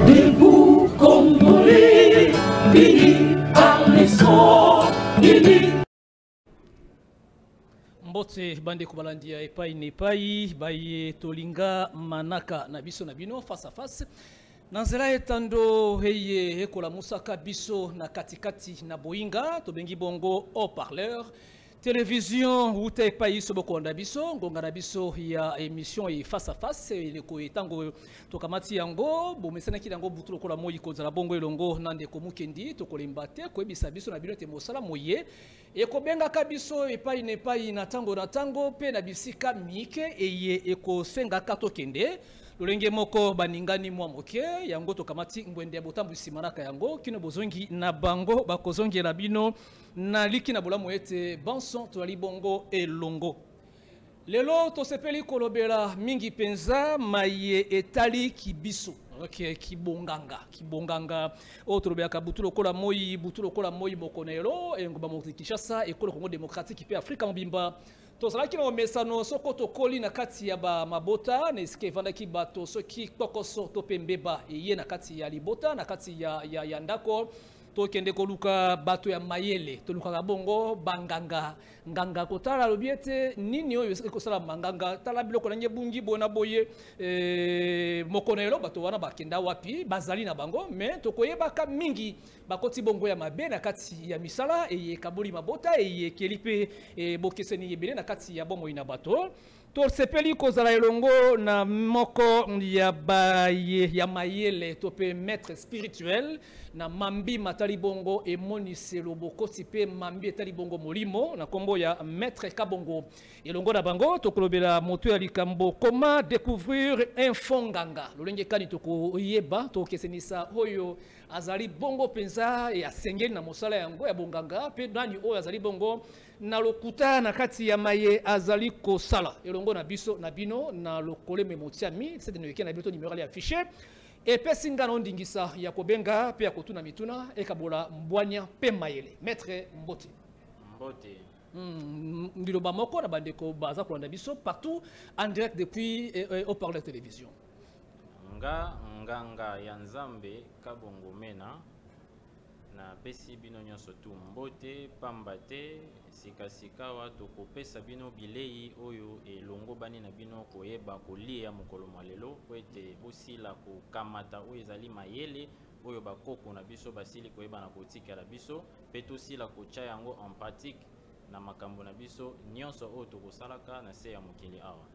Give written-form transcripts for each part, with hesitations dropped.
Debout Congolais, unis par les sons, unis. Mbote bandeko balandi ya epai na epai baye tolinga manaka na biso na bino face à face na nzela etando eye ekolamusaka biso na katikati na boyinga tobengi bongo haut-parleur Television wuta epai iso bokolanda biso ngonga na biso ya émission e face à face eleko etango tokamati yango bomesanaki yango butu lokola moi kozala bongo elongo na ndeko Mukendi tokolemba te koyebisa biso na bino ete mosala moye ekobengaka biso epai na epai na ntango na ntango mpe na bisika mike eye ekosengaka tokende lolenge moko baningani mwa moke yango tokamati ngwende ya botambwisi manaka yango kino bozongi na bango bakozongela bino Naliki na bolamu ete banso tozali bongo elongo. Lelo tosepeli kolobela mingi mpenza maye etali kibiso. Okay, kibonganga kibonganga oyo tolobelaka butu lokola moi butu lokola moi mokonelo engumba mokonzi Kinshasa ekolo Congo démocratique mpe Afrika mobimba tozalaki na momesano soko tokoli na kati ya bamabota na esika evandaki bato soki kpokoso to mpe mbeba eye na kati ya libota na kati ya ndako Tokende koluka bato ya mayele, tolukaka bongo banganga. Nganga kotala alobi ete nini oyo esengeli kosala manganga, tala biloko ndenge ebungi boye na boye. Moko na elo bato wana bakenda wapi, bazali na bango, mais tokoyebaka mingi bakoti bongo ya mabe na kati ya misala eye ekaboli mabota, eye ekeli mpe bokeseni ebele na kati ya bomoi na bato. Tosepeli kozala elongo na moko ya baye ya mayele to pe maître spirituel na mambi matali bongo emoniselo bokoti pe mambi etali bongo molimo na kombo ya maître Kabongo. Elongo na bango tokolobela moto ya likambo comment découvrir un fond nganga. Lolenge kani tokoyeba tokesenisa oyo azali bongo penza ya sengeli na mosala yango ya bonganga pe nani oyo azali bongo na lokuta na kati ya maye azali kosala elongo na biso na bino na lokoleme motiami sete noyeke na bino to numéro ya affiché epesi nga na ndingisa ya kobenga pe ya kotuna mituna ekabola mbwanya pe mayele. Maître Mbote. Mbote. Liloba moko na bandeko baza kolanda biso partout en direct depuis au parleur télévision. Nga nganga ya Nzambe Kabongo Mena na pesi bino nyonso tu mbote pamba te sikasikawa tokopesa bino bilei oyo elongobani na bino koyeba kolia mokolo mwa lelo po ete bosila kokamata oyo ezali mayele oyo bakoko na biso basili koyeba na kotikela biso pe tosila kotia yango en pratique na makambo na biso nyonso oyo tokosalaka na se ya mokili awa.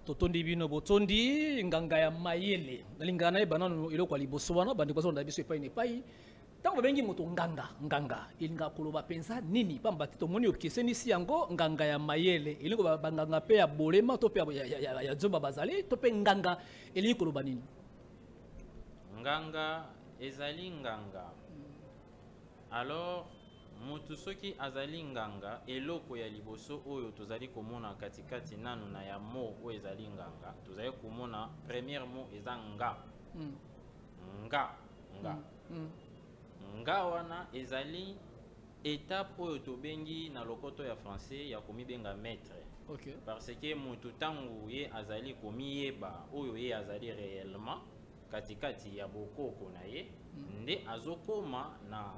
Totondi bino botondi nganga ya mayele. Nalingaka nayeba nanu eloko ya liboso wana bandeko bazolanda biso epai na epai. Ntango babengi moto nganga, nganga elingaka koloba mpenza nini? Pamba te tomoni okesenisi yango nganga ya mayele elingi koloba banganga mpe ya bolema to mpe ya zoba bazali to mpe nganga elingi koloba nini? Nganga ezali nganga. Alors mutu soki azali nganga, eloko ya liboso oyo tozali komona katikati nanu na ya mot oyo ezali nganga, tozali komona premier mot eza nga. Nga, nga. Nga wana ezali étape oyo tobengi na lokoto ya français ya komibenga maître. Parce que mutu tangu ye azali komiyeba oyo ye azali réellement katikati ya bokoko na ye, nde azokoma na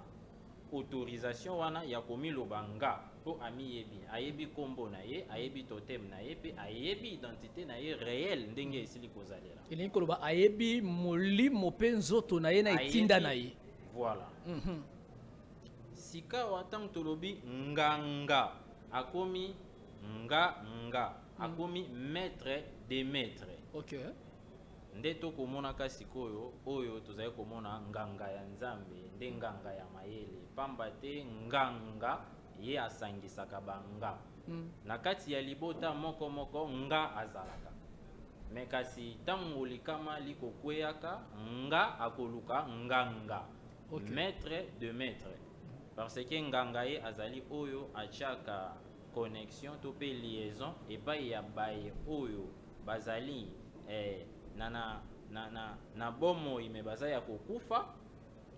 autorisation wana ya komiloba nga po amiyebi, ayebi kombo na ye, ayebi totem na ye pe ayebi identité na ye réelle ndenge esili kozalela. Elingi koloba ayebi molimo pe nzoto na ye na etinda na ye. Voilà. Sikawa ntango tolobi nganga akomi nga nga, akomi maître des maîtres. Nde tokomonaka sikoyo oyo tozali komona nganga ya Nzambe nde nganga ya mayele, pamba te nganga ye asangisaka banga. Na kati ya libota moko moko nga azalaka. Me kasi ntango likama likokweyaka nga akoluka nganga. Maître de maître. Parce que nganga ye azali oyo atiaka connexion to pe liaison epai ya baye oyo bazali, na, na, na, na, na bomoi me baza ya kokufa,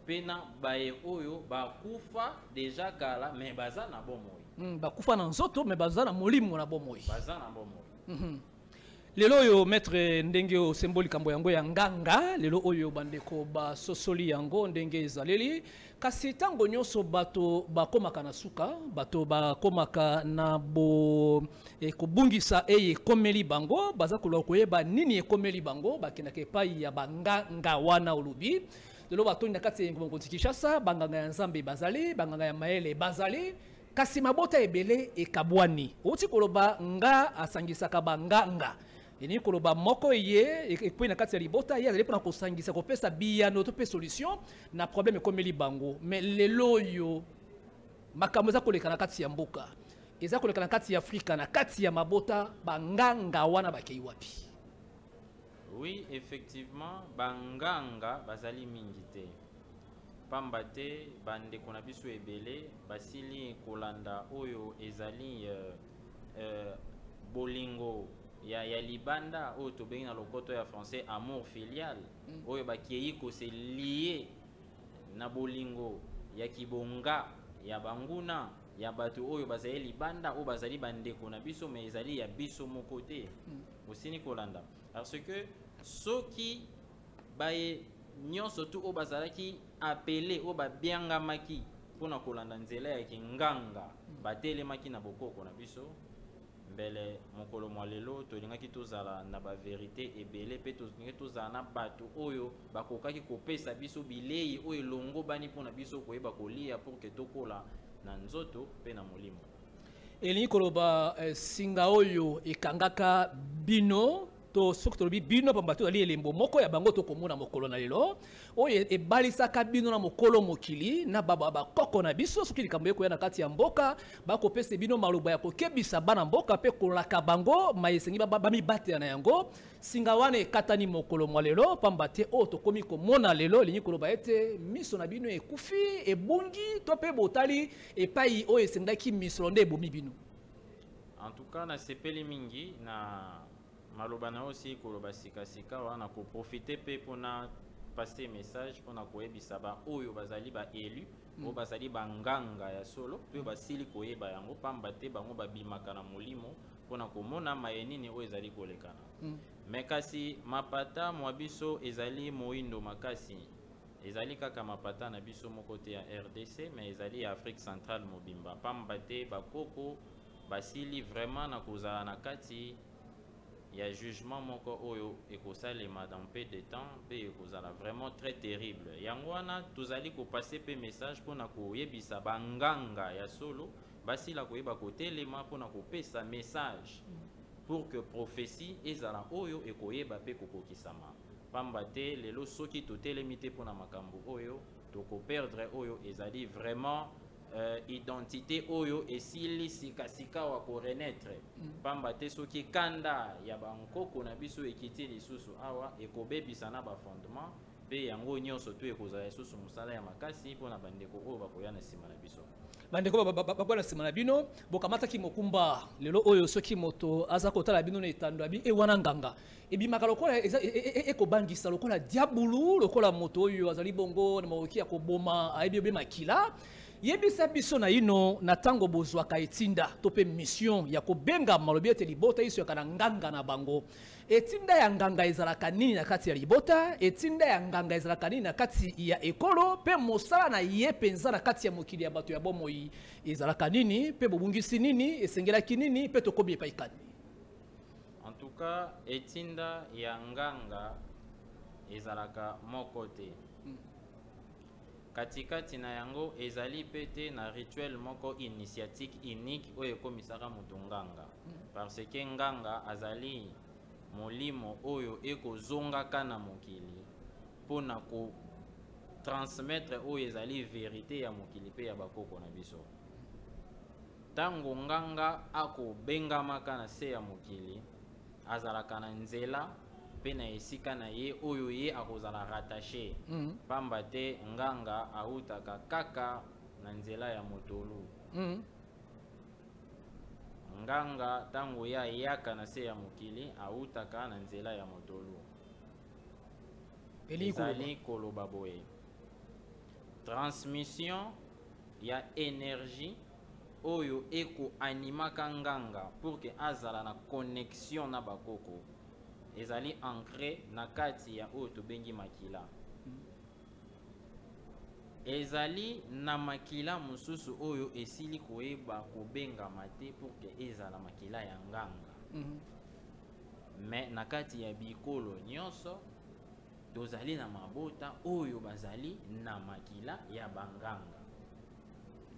pe na baye oyo bakufa deja kala me baza na bomoi. Bakufa na nzoto me baza na molimo na bomoi. Baza na bomoi. Lelo oyo, maître, ndenge osemboli likambo yango ya nganga, lelo oyo bandeko basosoli yango ndenge ezaleli. Kasi ntango nyonso bato bakomaka na suka, bato bakomaka na bo kobungisa eye ekomeli bango, baza koluka koyeba nini ekomeli bango, bakendaka epai ya banganga wana. Olobi lelo batondi na kati ya mokonzi Kinshasa, banganga ya Nzambe bazali, banganga ya mayele bazali, kasi mabota ebele ekabwani. Outi koloba nga asangisaka banganga, elingi koloba moko ye ekwei na kati ya libota, ye azali mpona kosangisa, kopesa biyano to mpe solution na problème ekomeli bango. Mais lelo oyo makambo eza koleka na kati ya mboka, eza koleka na kati ya Afrika, na kati ya mabota, banganga wana bakei wapi? Oui, effectivement, banganga bazali mingi te, pamba te bandeko na biso ebele basili kolanda oyo ezali bolingo ya libanda, oyo tobengi na lokoto ya français amour filial, oyo bakei kose lier na bolingo ya kibonga ya banguna ya bato oyo bazali libanda, oyo bazali bandeko na biso mais ezali ya biso moko te. Osini kolanda, parce que soki baye nyonso tu oyo bazalaki appelé, oyo babiangamaki mpona kolanda nzela ya kinganga, batelemaki na bokoko na biso, mbele mokolo mwa lelo tolingaki tozala na baverité ebele, mpe tolingaki tozala na bato oyo bakokaki kopesa biso bilei oyo elongobani mpona biso koyeba kolia pour que tokola na nzoto mpe na molimo. Elingi koloba singa oyo ekangaka bino, to soki tolobi bino, pamba te ozali elembo moko ya bango tokomona mokolo na lelo, oyo ebalisaka bino na mokolo mokili na bakoko na biso, soki likambo ekoya na kati ya mboka, bakopesa bino maloba ya kokebisa bana mboka mpe kolaka bango ma esengi bamibatela na yango. Singa wana ekatani mokolo mwa lelo, pamba te oyo tokomi komona lelo elingi koloba ete miso na bino ekufi, ebungi, to mpe botali epai oyo esengaki misolo nde ebomi bino. En tout cas, nasepeli mingi na maloba na yo osi koloba sikasika wana. Koprofite mpe mpona passe message, mpona koyebisa baoyo bazali baélu, oyo bazali banganga ya solo mpe oyo basili koyeba yango, pamba te bango babimaka na molimo mpona komona maye nini oyo ezali kolekana. Mais kasi mapata mwa biso ezali moindo makasi. Ezali kaka mapata na biso moko te ya RDC, mais ezali ya Afrique centrale mobimba, pamba te bakoko basili vraiment na kozala na kati ya jugement moko oyo ekosalema dans peu de temps mpe ekozala vraiment très terrible. Yango wana tozali kopase mpe message mpona koyebisa banganga ya solo basila koyeba kotelema mpona kopesa message pour que prophétie ezala oyo ekoyeba mpe kokokisama, pamba te lelo soki totelemi te mpona makambo oyo, tokoperdre oyo ezali vraiment identité oyo esili sikasika wa korenaître, pamba te soki kanda ya bankoko na biso ekiti lisusu awa, ekobebisa na bafondement, mpe yango nyonso to ekozala lisusu mosala ya makasi mpona bandeko oyo bakoya na nsima na biso. Bandeko bakoya na nsima na bino, bokamataki mokumba. Lelo oyo soki moto aza kotala bino na etando, abi e wana nganga ebimaka lokola ekobangisa, lokola diabulu, lokola moto oyo azali bongo na makoki ya koboma, ayebi obe makila. Yebisa biso na ino, na ntango bozwaka etinda to mpe mission ya kobenga, malobi ete libota iso yaka na nganga na bango, etinda ya nganga ezalaka nini na kati ya libota? Etinda ya nganga ezalaka nini na kati ya ekolo? Mpe mosala na ye mpenza na kati ya mokili ya bato ya bomoi ezalaka nini? Mpe bobungisi nini? Esengelaki nini? Mpe tokomi epai kani? En tout cas, etinda ya nganga ezalaka moko te. Katikati na yango ezali mpe te na rituel moko initiatique unique oyo ekomisaka moto nganga, parce que nganga azali molimo oyo ekozongaka na mokili mpona kotransmettre oyo ezali vérité ya mokili mpe ya bakoko na biso. Ntango nganga akobengamaka na se ya mokili, azalaka na nzela mpe na esika na ye oyo ye akozala rattaché, pamba te nganga autaka kaka na nzela ya motolu. Nganga, ntango ye ayaka na se ya mokili, autaka na nzela ya motolu. Elingi koloba? Ezali koloba boye: transmission ya énergie oyo ekoanimaka nganga pour que azala na connexion na bakoko. Ezali ancré na kati ya oyo tobengi makila. Ezali na makila mosusu oyo esili koyeba kobengama te pour que ezala makila ya nganga. Mais na kati ya bikolo nyonso tozali na mabota oyo bazali na makila ya banganga.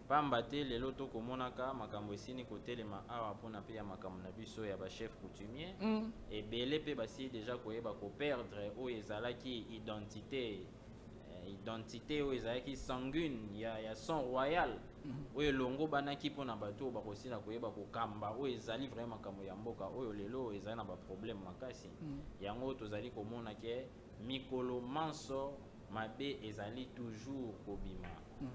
Pamba te lelo tokomonaka makambo esili kotelema awa mpona mpe ya makambo na biso ya bachef coutumier. Ebele mpe basili déjà koyeba koperdre oyo ezalaki identité, identité oyo ezalaki sanguine ya sang royal, oyo elongo banaki mpona bato oyo bakosila koyeba kokamba oyo ezali vraiment makambo ya mboka oyo lelo ezali na baproblème makasi. Yango tozali komona ke mikolo manso mabe ezali toujours kobima,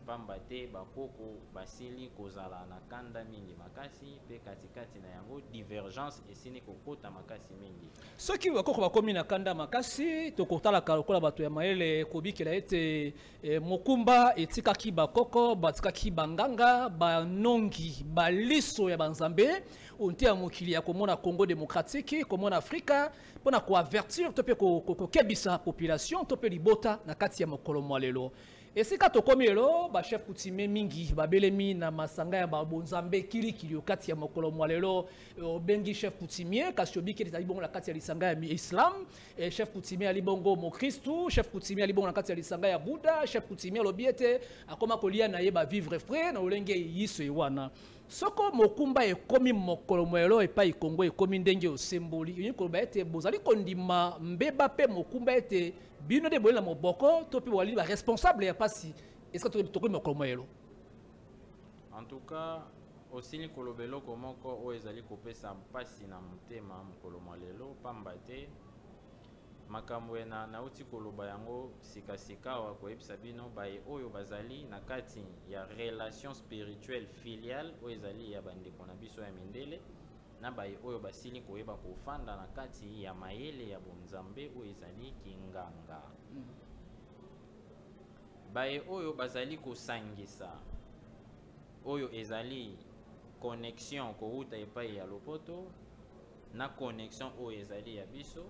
pamba te bakoko basili kozala na kanda mingi makasi, mpe katikati na yango divergence esili kokota makasi mingi. Soki bakoko bakomi na kanda makasi, tokotalaka lokola bato ya mayele kobikela ete mokumba etikaki bakoko, batikaki banganga, banongi, baliso ya banzambe onte ya mokili ya komona Congo démocratique, komona Afrika, mpona koavertir to mpe kokebisa population to mpe libota na kati ya mokolo mwa lelo. Esika tokomi lelo, bachef coutumier mingi babelemi na masanga ya babonzambe kilikili okati ya mokolo mwa lelo. Obengi chef coutumier, kasi obiki ezali bongo na kati ya lisanga ya islam, chef coutumier ali bongo mokristu, chef coutumier ali bongo na kati ya lisanga ya Buddha, chef coutumier alobi ete akoma kolia na ye bavivre frais na lolenge yiso ewana. Soko mokumba ekomi mokolo mwa lelo epai Kongo ekomi ndenge osemboli, olingi koloba ete bozali kondima mbeba mpe mokumba ete bino nde boyeli na moboko to mpe bozali baresponsable ya pasi esika tokomi mokolo mwa lelo? En tout cas, osili koloba eloko moko oyo ezali kopesa mpasi na motema mokolo mwa lelo, pamba te makambo ena nauti koloba yango sikasika awa, koyebisa bino baye oyo bazali na kati ya relation spirituelle filiale oyo ezali ya bandeko na biso ya mindele, na baye oyo basili koyeba kofanda na kati ya mayele ya bonzambe oyo ezali kinganga. Baye oyo bazali kosangisa oyo ezali connexion kowuta epai ya lopoto na connexion oyo ezali ya biso,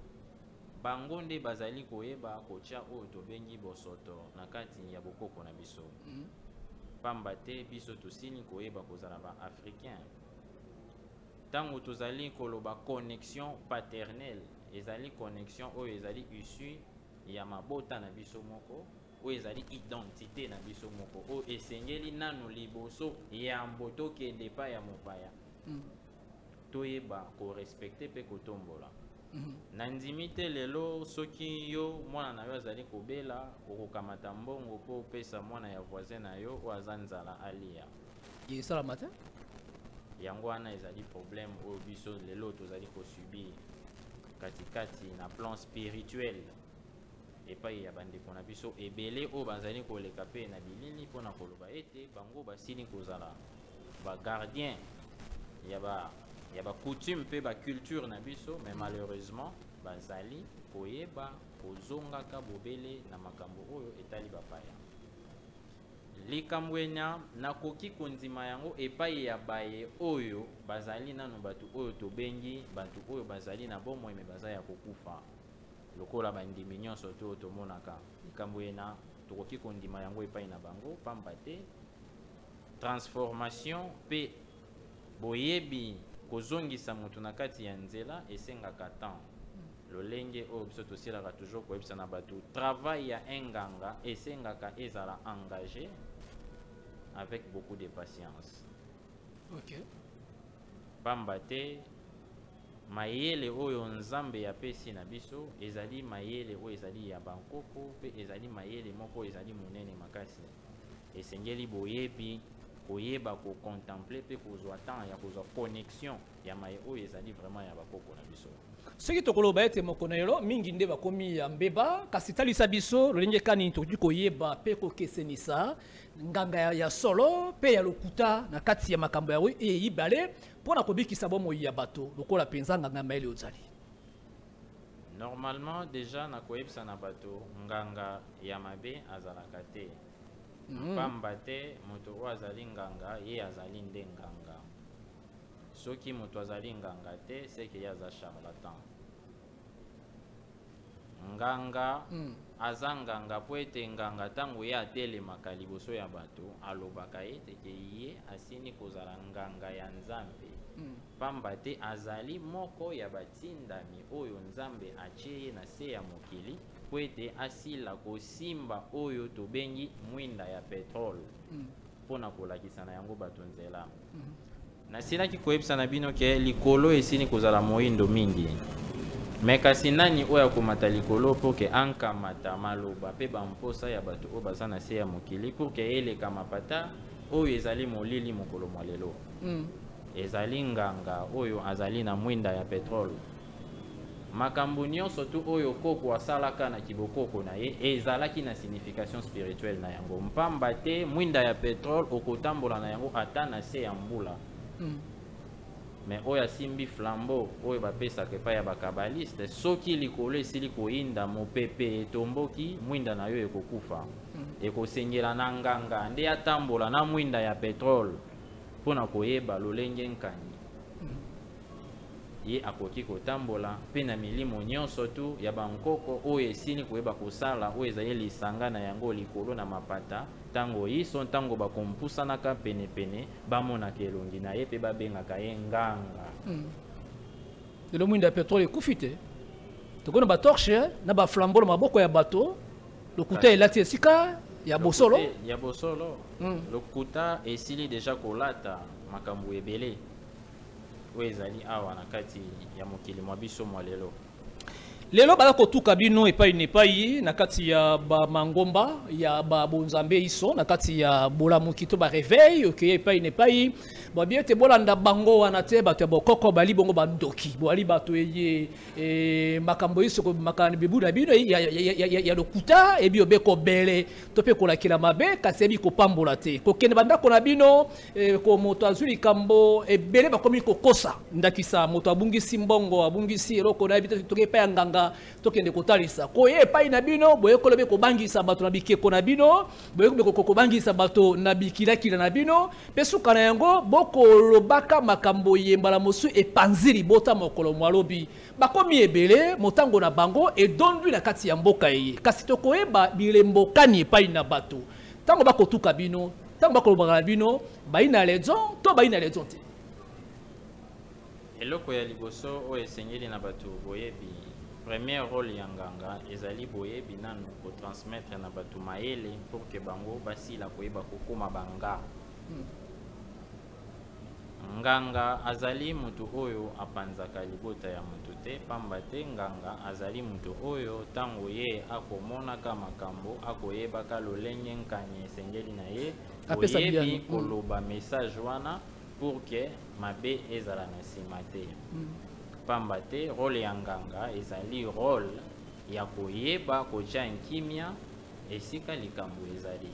bango nde bazali koyeba kotia oyo tobengi bosoto na kati ya bokoko na biso. Pamba te biso tosili koyeba kozala ba africain. Ntango tozali koloba connexion paternelle, ezali connexion oyo ezali issue ya mabota na biso moko, oyo ezali identité na biso moko, oyo esengeli nanu liboso yambo tokende epai ya mopaya, toyeba korespecte mpe kotombola. Nandimi te lelo soki yo mwana na yo azali kobela, okokamata mbongo mpo opesa mwana ya voisin na yo oyo aza nzala alia. Esalama te. Yango wana ezali problème oyo biso lelo tozali kosubir katikati na plan spirituel epai ya bandeko na biso ebele oyo bazali koleka mpe na bilili mpona koloba ete bango basili kozala bagardien ya bacoutume mpe baculture na biso, mais malheureusement bazali koyeba kozongaka bobele na makambo oyo etali bapaya. Likambo ena nakoki kondima yango epai ya baye oyo bazali nanu bato oyo tobengi bato oyo bazali na bomoi me baza ya kokufa, lokola bandimi nyonso to tomonaka likambo ena tokoki kondima yango epai na bango, pamba te transformation mpe boyebi kozongisa moto na kati ya nzela esengaka temps. Lolenge oyo biso tosilaka toujours koyebisa na bato, travail ya enganga esengaka ezala engagé avec beaucoup de patience. Pamba te mayele oyo Nzambe apesi na biso ezali mayele oyo ezali ya bankoko, mpe ezali mayele moko ezali monene makasi. Esengeli boyebi koyeba kocontemple mpe kozwa temps ya kozwa connexion ya maye oyo ezali vraiment ya bakoko na biso. Soki tokoloba ete mokolo lelo mingi nde bakomi ya mbeba, kasi talisa biso lolenge kani tokoki koyeba mpe kokesenisa nganga ya solo mpe ya lokuta na kati ya makambo ya eyibale mpona kobikisa bomoi ya bato lokola mpenza nganga mayele ozali. Normalement déjà nakoyebisa na bato nganga ya mabe azalaka te. Pamba te moto oyo azali nganga ye azali nde nganga. Soki moto azali nganga te, c'est que ye aza charlatan. Nganga aza nganga po ete nganga ntango ye atelemaka liboso ya bato, alobaka ete ke ye asini kozala nganga ya Nzambe, pamba te azali moko ya batindami oyo Nzambe atie ye na se ya mokili po ete asila kosimba oyo tobengi mwinda ya petrole mpona kolakisa na yango bato nzela. Nasilaki koyebisa na bino ke likolo esili kozala moyindo mingi, me kasi nani oyo akomata likolo mpo ke ankamata maloba mpe bamposa ya bato oyo baza na se ya mokili pour ke eleka mapata oyo ezali molili mokolo mwa lelo? Ezali nganga oyo azali na mwinda ya petrole. Makambo nyonso tu oyo koko asalaka na kibokoko na ye ezalaki na signification spirituelle na yango, mpamba te mwinda ya petrole okotambola na yango ata na se ya mbula. Me oyo asimbi flambeau oyo bapesaka epai ya bakabaliste, soki likolo esili koyinda, mopepe etomboki, mwinda na yo ekokufa. Ekosengela na nganga nde atambola na mwinda ya petrole mpona koyeba lolenge nkani ye akoki kotambola mpe na milimo nyonso tu ya bankoko oyo esili koyeba kosala oyo ezali lisanga na yango likolo na mapata. Ntango iso ntango bakompusanaka penepene, bamonaka elongi na ye mpe babengaka ye nganga. Lelo mwinda ya petrole ekufi te, tokona batorche na baflambeau na maboko ya bato, lokuta elati esika ya bosolo. Ya bosolo. Lokuta esili deja kolata makambo ebele oyo ezali awa na kati ya mokili mwa biso mwa lelo. Lelo baza kotuka bino epai na epai na kati ya bamangomba ya babonzambe iso na kati ya bolamuki to bareveil okeye epai na epai, babi ete bolanda bango wana te, bato ya bokoko bali bongo bandoki, boali bato eye makambo iso makambo bibu na bino ya lokuta ebi obe kobele to mpe kolakela mabe, kasi ebi kopambola te. Kokende bandako na bino, ko moto azwi likambo ebele bakomi kokosa, ndakisa moto abungisi mbongo, abungisi eloko na ye, toke epai ya nganga, tokende kotalisa koye epai na bino, boyekolo be kobangisa bato na bikeko na bino, boyekolo be kobangisa bato na bikilakila na bino, mpe suka na yango bokolobaka makambo ye mbala mosusu epanzi libota mokolo mwa lobi. Bakomi ebele motango na bango edondwi na kati ya mboka eye, kasi tokoyeba bilembo kani epai na bato ntango bakotuka bino, ntango bakolobaka na bino, bayi na raison to bayi na raison te. Eloko ya liboso oyo esengeli na bato boyebi, premier rôle ya nganga ezali boyebi nanu kotransmettre na bato mayele pour que bango basila koyeba kokóma banga. Nganga azali moto oyo apanzaka libota ya moto te, pamba te nganga azali moto oyo ntango ye akomonaka makambo, akoyebaka lolenge nkani esengeli na ye apesa boyebi biyano. Koloba message wana pour que mabe ezala na nsima te, pamba te rôle ya nganga ezali rôle ya koyeba kotia nkimia esika likambo ezali.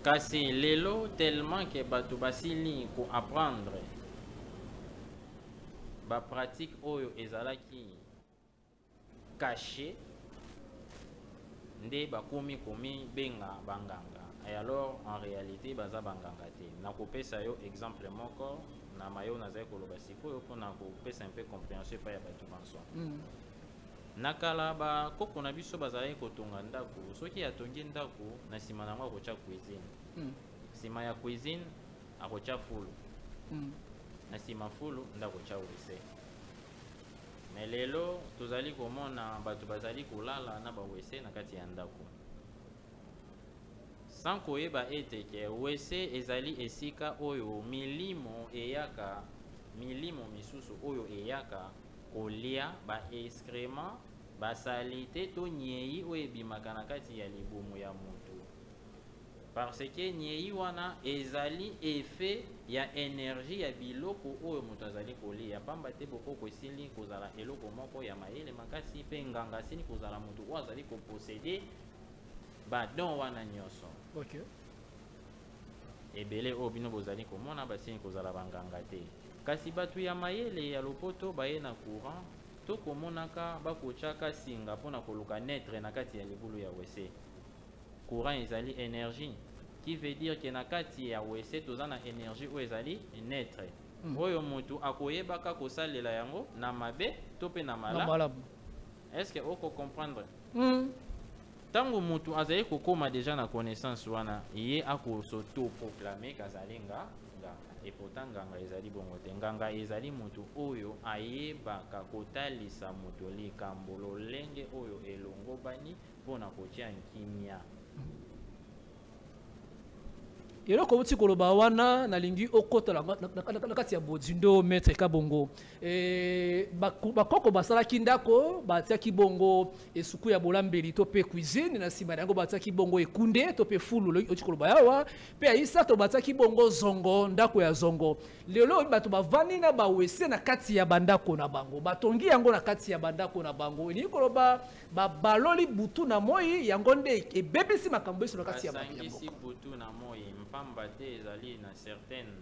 Kasi lelo, tellement ke bato basili koapprendre bapratique oyo ezalaki caché, nde bakomi komibenga banganga, et alors en réalité baza banganga te. Nakopesa yo exemple moko na mayo nazali koloba sikoyo mpona kopesa un peu compréhension epai ya bato banso. Na kala, bakoko na biso bazalaki kotonga ndako. Soki atongi ndako, na nsima na yango akotya cuisine. Nsima ya cuisine akotya fulu. Na nsima fulu nde akotya WC. Me lelo tozali komona bato bazali kolala na baWC na kati ya ndako sans koyeba ete ke WC ezali esika oyo milimo eyaka, milimo misusu oyo eyaka kolia baexcrément, basaleté to nyei oyo ebimaka na kati ya libumu ya motu, parce que nyei wana ezali effet ya énergie ya biloko oyo moto azali kolia, pamba te bokoko esili kozala eloko moko ya mayele makasi mpe nganga asili kozala moto oyo azali koposséder badon wana nyonso. Ebele oyo bino bozali komona basili kozala banganga te, kasi bato ya mayele ya lopoto baye na courant, tokomonaka bakotiaka singa mpona koluka neutre na kati ya libulu ya WC. Courant ezali énergie, qui veut dire ke na kati ya WC toza na énergie oyo ezali neutre, oyo motu akoyebaka kosalela yango na mabe to mpe na na malamu. Malamu. Est-ce que oko comprendre? Ntango moto azali kokóma déjà na connaissance wana, ye akosoto-proclamer kazali nganga. Et pourtant nganga ezali bongo te. Nganga ezali moto oyo ayebaka kotalisa moto likambo lolenge oyo elongobani mpona kotia nkimia. Eloko outi koloba wana, nalingi okota na kati ya bozindo, maître Kabongo. Bakoko basalaki ndako, batiaki bongo esuku ya bolambeli to mpe cuisine. Na nsima na yango batiaki bongo ekunde to mpe fulu oti koloba yawa. Mpe ya isato batiaki bongo zongo, ndako ya zongo. Lelo bato bavandi na bawese na kati ya bandako na bango, batongi yango na kati ya bandako na bango. Elingi koloba babaloli butu na moi, yango nde ebebisi makambo nyonso na kati ya Basangisi butu na moi mpamba te ezali na certaines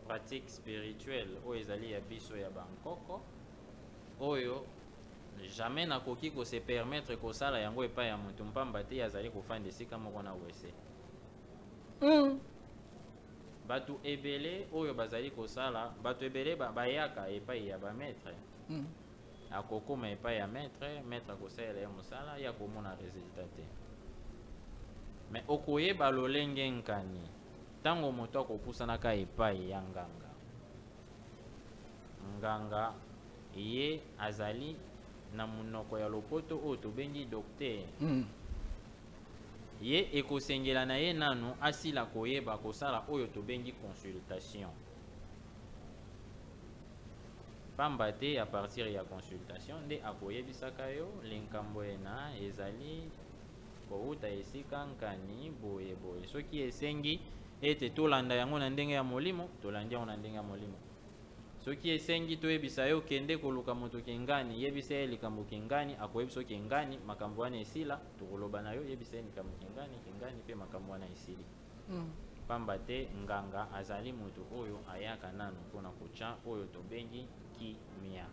pratiques spirituelles oyo ezali ya biso ya bankoko, oyo jamais nakoki kose permettre kosala yango epai ya moto, mpamba te azali kofanda esika moko na wese. Bato ebele oyo bazali kosala, bato ebele bayaka epai ya bamaître. Akokóma epai ya maître, maître akosalela ye mosala, ye akomona résultat te. Mais okoyeba lolenge nkani ntango moto akopusanaka epai ya nganga. Nganga ye azali na monoko ya lopoto oyo tobengi docteur. Ye ekosengela na ye nanu asila koyeba kosala oyo tobengi consultation, pamba te à partir ya consultation nde akoyebisaka yo likambo ena ezali kowuta esika nkani boye boye. Soki esengi ete tolanda yango na ndenge ya molimo, tolandi yango na ndenge ya molimo. Soki esengi toyebisa yo kende koluka moto kengani, yebisa ye likambo kengani, akoyebisa yo kengani, makambo wana esila. Tokoloba na yo, yebisa ye likambo kengani kengani, mpe makambo wana esili. Pamba te nganga azali moto oyo ayaka nanu mpona kotya oyo tobengi kimia.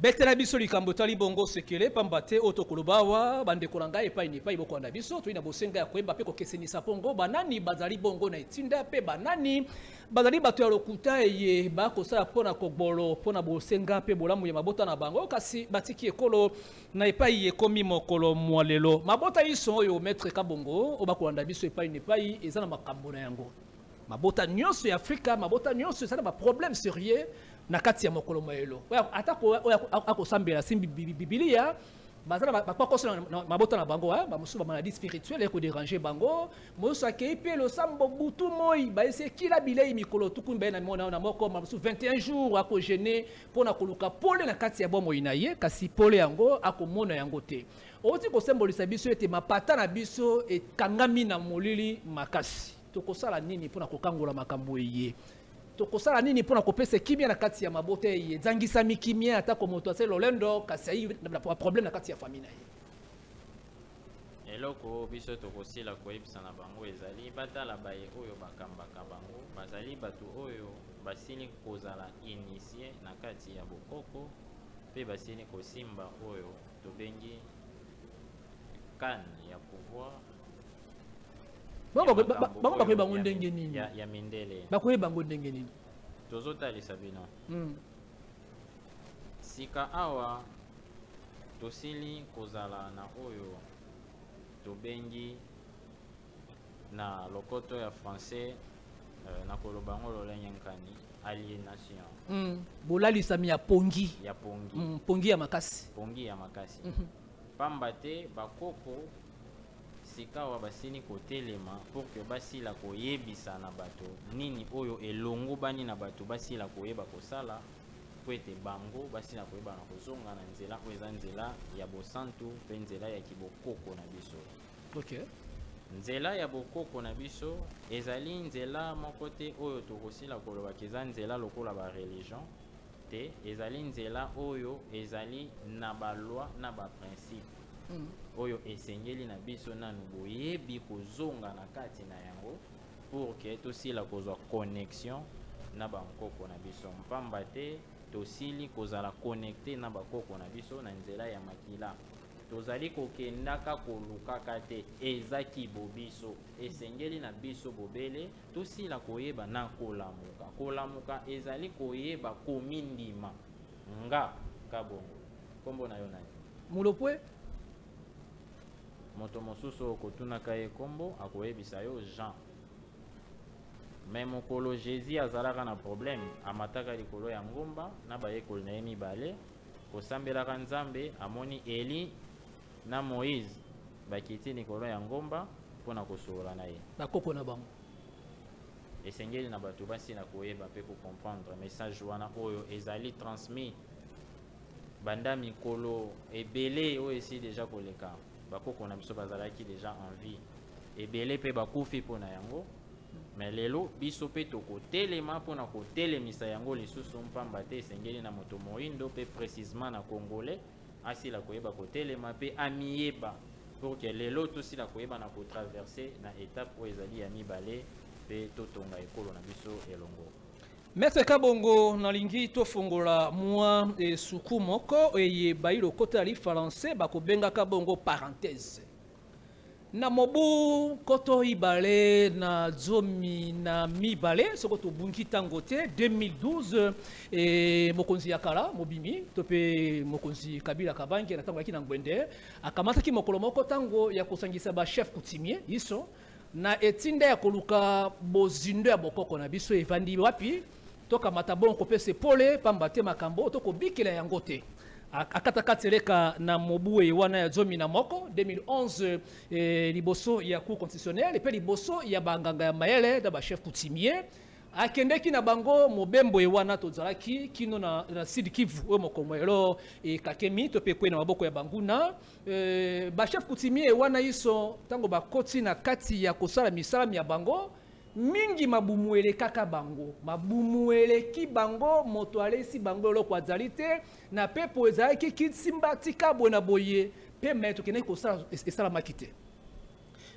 Betela biso likambo etali bongo sekele, pamba te oyo tokoloba awa, bandeko na ngai epai na epai bokolanda biso, toyi na bosenga ya koyeba mpe kokesenisa bongo banani bazali bongo na etinda mpe banani bazali bato ya lokuta eye bakosala mpona kobolo mpona bosenga mpe bolamu ya mabota na bango, kasi batiki ekolo na epai ekomi mokolo mwa lelo. Mabota iso oyo, maître Kabongo, oyo bakolanda biso epai na epai, eza na makambo na yango. Mabota nyonso ya Afrika, mabota nyonso eza na baproblème sérieux na kati ya mokolo mayelo. Ata oyo akosambela, asimbi Bibilia, baza na bakokoso na mabota na bango. Bamosusu bamaladie spirituelle ekodéranger bango, mosusu akei mpe losambo butu moi, bayesi ekila bilei mikolo 21, bamosusu 21 jours akojeûner mpo na koluka pole na kati ya bomoi na ye, kasi pole yango akomona yango te. Outi kosembolisa biso ete mapata na biso ekangami na molili makasi. Tokosala nini mpona kokangola makambo eye? Tokosala nini mpona kopesa kimia na kati ya mabota eye ezangisami kimia? Atako moto asali lolendo, kasi ayi na problème na kati ya famille na ye. Eloko biso tokosila koyebisa na bango ezali batala baye oyo bakambaka bango, bazali bato oyo basili kozala initié na kati ya bokoko mpe basili kosimba oyo tobengi canne ya pouvoir. Bango bakoyeba bango ndenge nini? Ya mindele. Bakoyeba bango ndenge nini? Tozotalisa bino. Sika awa tosili kozala na oyo tobengi na lokoto ya français, nakoloba yango lolenge nkani, aliénation. Bolalisami ya pongi. Ya pongi. Pongi ya makasi. Pongi ya makasi. Pamba te bakoko sika awa basili kotelema pour que basila koyebisa na bato nini oyo elongobani na bato basila koyeba kosala, po ete bango basila koyeba na kozonga na nzela oyo eza nzela ya bosantu mpe nzela ya kibokoko na biso. Nzela ya bokoko na biso ezali nzela moko te oyo tokosila kolobaka eza nzela lokola bareligion te. Ezali nzela oyo ezali na baloi na baprincipe oyo esengeli na biso nanu boyebi kozonga na kati na yango pour que tosila kozwa connexion na bankoko na biso, mpamba te tosili kozala connecté na bakoko na biso na nzela ya makila. Tozali kokendaka kolukaka te, ezaki bobiso. Esengeli na biso bobele tosila koyeba na kolamuka. Kolamuka ezali koyeba komindima. Nga Kabongo, nkombo na yo nani? Mulopwe. Moto mosusu okotunaka ye kombo akoyebisa yo Jean. Mais mokolo Jésus azalaka na problème, amataka likolo ya ngomba na bayekoli na ye mibale, kosambelaka Nzambe, amoni Eli na Moïse bakiti likolo ya ngomba mpona kosolola na ye. Bakoko na bango. Esengeli na bato basi na koyeba mpe kocomprendre message wana oyo ezali transmis banda mikolo ebele oyo esi deja koleka. Bakoko na biso bazalaki deja en vie, ebele mpe bakufi mpona yango. Mais lelo biso mpe tokotelema mpona kotelemisa yango lisusu, mpamba te esengeli na moto moyindo mpe précisement na congolais asila koyeba kotelema mpe amiyeba pour que lelo tosila koyeba na kotraverse na étape oyo ezali ya mibale mpe totonga ekolo na biso elongo. Maître Kabongo, nalingi tofongola mwa esuku moko eye bayi lokota ya lifalanse bakobengaka bongo parenthèse. Na mobu koto ibale na zomi na mibale soko tobungi tango te 2012 mokonzi ya kala mobimi to pe mokonzi Kabila Kabange na tango yaki na Ngwende akamataki mokolo moko tango ya kosangisa ba chef coutumier iso na etinda ya koluka bozindo ya bokoko na biso evandi wapi tokamata bon kopesa pole pamba te makambo tokobikela yango te. Akataka teleka na mobu e wana ya zomi na moko 2011 liboso ya cour constitutionnelle pe liboso ya banganga ya mayele da ba chef coutumier akendeki na bango mobembo e wana tozalaki kino na Sud Kivu oyo mokomo elo e kakemi to pe kwe na maboko ya banguna ba chef coutumier wana iso tango bakoti na kati ya kosala misala ya bango mingi mabumu elekaka bango mabumu eleki bango moto alesi bango eloko azali te na pepo ezalaki kitsimba tika boye na boye pe me tokendeki kosala esalamaki te.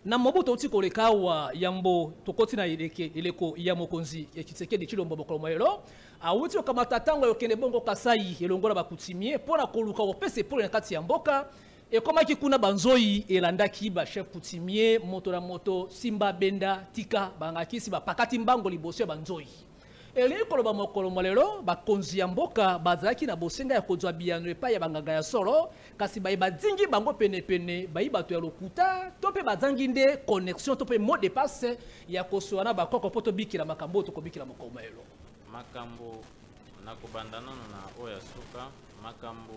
Na mobu touti koleka awa yambo tokoti na eleko ya mokonzi ya Tshisekedi Tshilombo mokolo moyelo awuti kokamata ntango ya kokende bongo Kasai elongo na bakutimie mpona koluka kopesa epole na kati ya mboka. Ekomaki kuna banzoi elandaki ba chef coutumier moto na moto simba benda tika bangakisi bapakati mbango liboso ya banzoi. Elingi koloba mokolo molelo bakonzi ya mboka bazalaki na bosenga ya kozwa biyano epai ya banganga ya solo kasi baye badingi bango penepene bayi bato ya lokuta to mpe bazangi nde connexion to mpe mot de passe ya kosola na bakoko mpo tobikela makambo oyo tokobikela mokolo molelo. Makambo nakobanda nano na oyo ya suka, makambo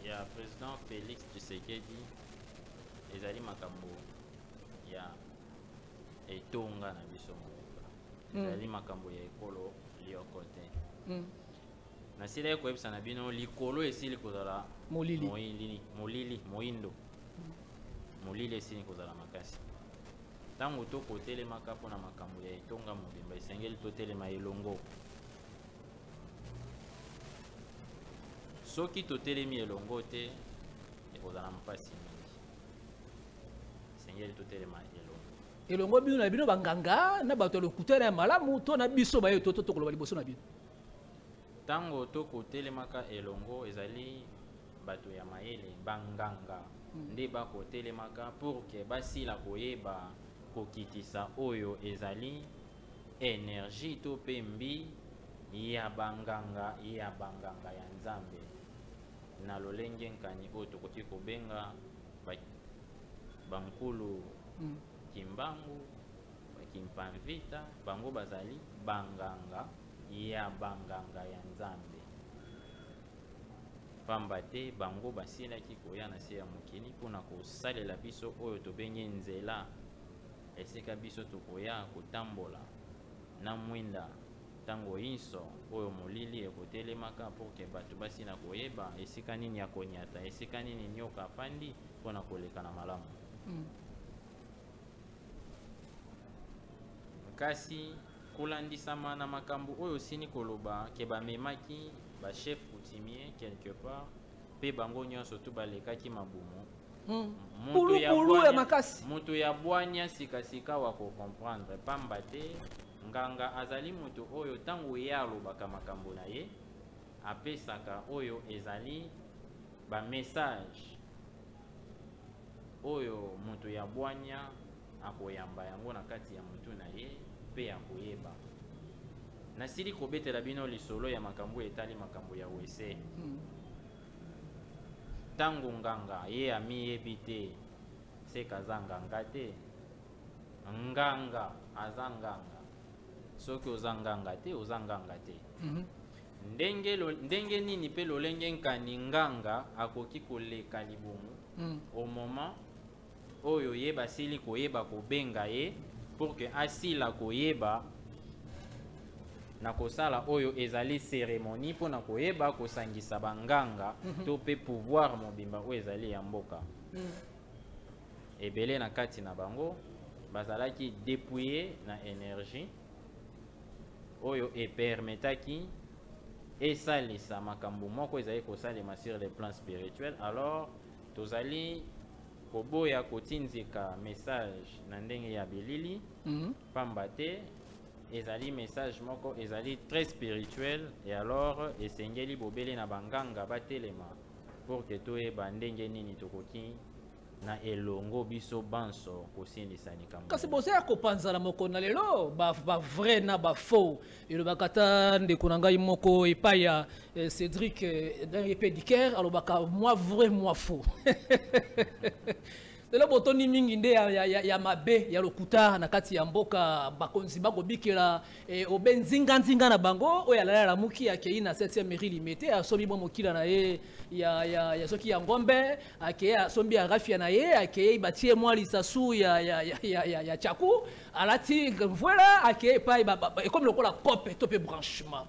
ya président Félix Tshisekedi ezali makambo ya etonga na biso mobimba. Ezali makambo ya ekolo lioko te. Nasila koyebisa na bino likolo esili kozala molili, molili, moyindo. Molili esili kozala makasi. Ntango tokotelemaka mpona makambo ya etonga mobimba esengeli totelema elongo. Soki totelemi elongo te ekozala mpasi mingi. Esengeli totelema elongo. Elongo bino na bino banganga na bato ya lokuta na malamu to na biso baye to tokoloba liboso na bino. Ntango tokotelemaka elongo ezali bato ya mayele banganga nde bakotelemaka pour que basila koyeba kokitisa oyo ezali énergie to pe mbi ya banganga ya banganga ya Nzambe na lolenge nkani oyo tokoki kobenga bankulu Kimbangu, Kimpamvita, bango bazali banganga ya banganga ya Nzambe. Pamba te bango basilaki koya na se ya mokili mpona kosalela biso oyo tobengi nzela esika biso tokoya kotambola na mwinda ntango inso oyo molili ekotelemaka pour que bato basila koyeba esika nini ya konyata, esika nini nyoka afandi mpona koleka na malamu. Kasi kolandisama na makambo oyo osini koloba ke bamemaki ba chef coutumier quelque part pe bango nyonso tu balekaki mabumu. Pulu ya makasi. Moto ya bwanya sikasika wa kocomprendre pamba te nganga azali moto oyo ntango ye alobaka makambo na ye apesaka oyo ezali ba message oyo moto ya bwanya akoyamba yango na kati ya motu na ye pe akoyeba. Nasili kobetela bino lisolo ya makambo etali makambo ya wese. Ntango nganga ye amiyebi te, seka aza nganga te. Nganga aza nganga. Soki oza nganga te, oza nganga te. Ndenge nini pe lolenge nkani nganga akoki koleka libumu au moment oyo ye basili koyeba kobenga ye pour que asila koyeba na kosala oyo ezali cérémonie mpona koyeba kosangisa banganga to pe pouvoir mobimba oyo ezali ya mboka. Ebele na kati na bango bazalaki dépouillé na énergie oyo epermetaki esalisa makambo moko ezali kosalema sur le plan spirituel. Alors tozali koboya kotinzika message na ndenge ya bilili, pamba te ezali message moko ezali très spirituel, et alors esengeli bobele na banganga batelema pour que toyeba ndenge nini tokoki na elongo biso banso kosilisa likambo. Kasi boza ya kopanzana moko na lelo ba vrai na ba faux. Elobaka ta ndeko na ngai moko epai ya Cédric Diker, alobaka moi vrai moi faux. Lelo botoni mingi nde ya mabe ya lokuta na kati ya mboka, bakonzi bakobikela obe nzinga nzinga na bango oyo alala lamuki akei na 7e mairie limete, asombi mwa mokila na ye ya soki ya ngombe, akei asombi ya rafia na ye, akei batie mwa lisasu ya chaku, alati mvwela, akei epai ekomi lokola kope to pe branchement.